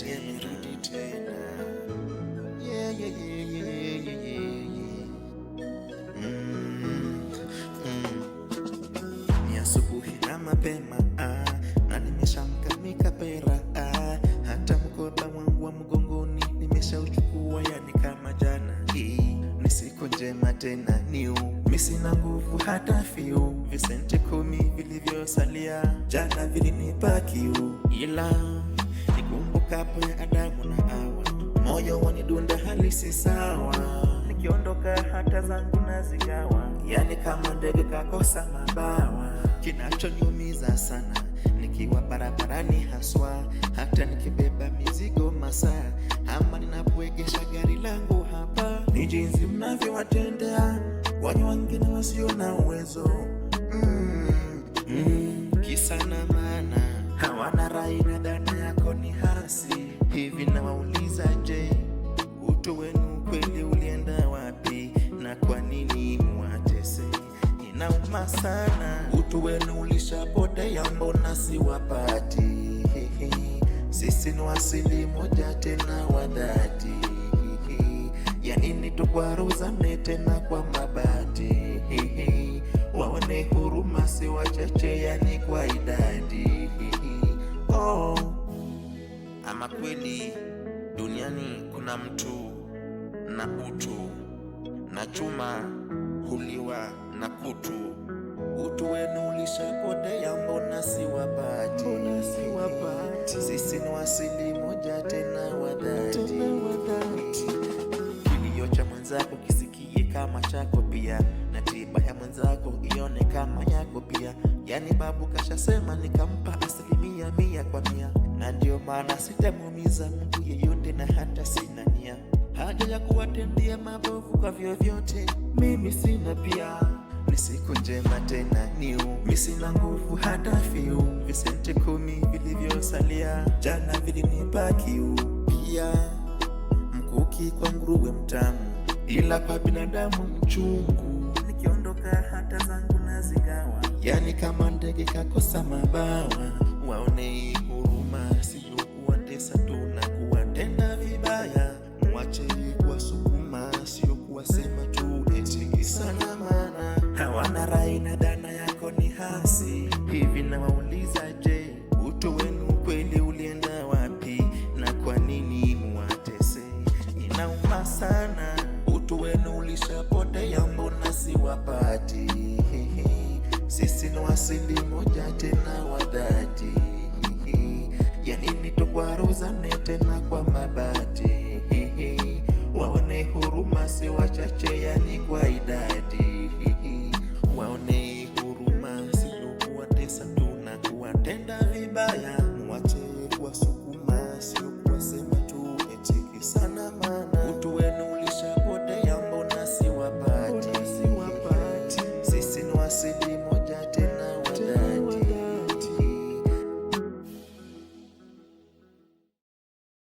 Nimerudi tena. Yeah, yeah. Mm, mm. Ni asubuhi na mapema na nimeshamka nikapera hata mkoba wangu wa mgongoni nimeshauchukua, yani kama jana. Hii ni siku njema tena niu, mi sina nguvu hata fiu, visenti 10 vilivyosalia jana vilinipa kiu, ila nikumbukapo ya Adamu na Hawa, moyo wanidunda hali si sawa, nikiondoka hata zangu nazigawa, yani kama ndege kakosa mabawa. Kinachoniumiza sana nikiwa barabarani haswa, hata nikibeba mizigo masaa, ama ninapoegesha gari langu hapa, ni jinsi mnavyowatendea wanyonge na wasio na uwezo. Kisa na maana hawana rai na dhana yako ni hasi. Hivi nawauliza, je, utu wenu kweli ulienda wapi? Na kwa nini mwatese? Inauma sana, utu wenu ulishapotea, mbona siwapati? Sisi ni asili moja tena wa dhati, ya nini tukwaruzane tena kwa mabati? Waone huruma si wachache, yani kwa idadi. Oh. Ama kweli duniani kuna mtu na utu, na chuma huliwa na kutu. Utu wenu ulishapotea, mbona siwapati? Mbona siwapati? Sisi ni asili moja tena wa dhati. Tena wa dhati. Kilio cha mwenzako kisikie kama chako pia, na tiba ya mwenzako ione kama yako pia. Yani babu kashasema, nikampa 100% kwa 100, na ndio maana sitamuumiza mtu yeyote, na hata sina nia haja ya kuwatendia mabovu kwa vyovyote, mimi sina pia. Ni siku njema tena niu, mi sina nguvu hata fiu, visenti 10 vilivyosalia jana vilinipa kiu pia mkuki kwa nguruwe mtamu, ila kwa binadamu mchungu. Nikiondoka hata zangu nazigawa, yani kama ndege kakosa mabawa. Waone huruma, sio kuwatesa tu na kuwatenda vibaya. Mwache kuwasukuma, sio kuwasema tu eti kisa na maana. Hawana rai na dhana yako ni hasi. Hivi nawauliza, je, utu wenu kweli ulienda wapi? Na kwa nini muwatese? Inauma sana, utu wenu ulishapotea, mbona siwapati? Sisi ni asili moja tena wa dhati, ya nini tukwaruzane tena kwa mabati? Waone huruma si wachache, yani kwa idadi.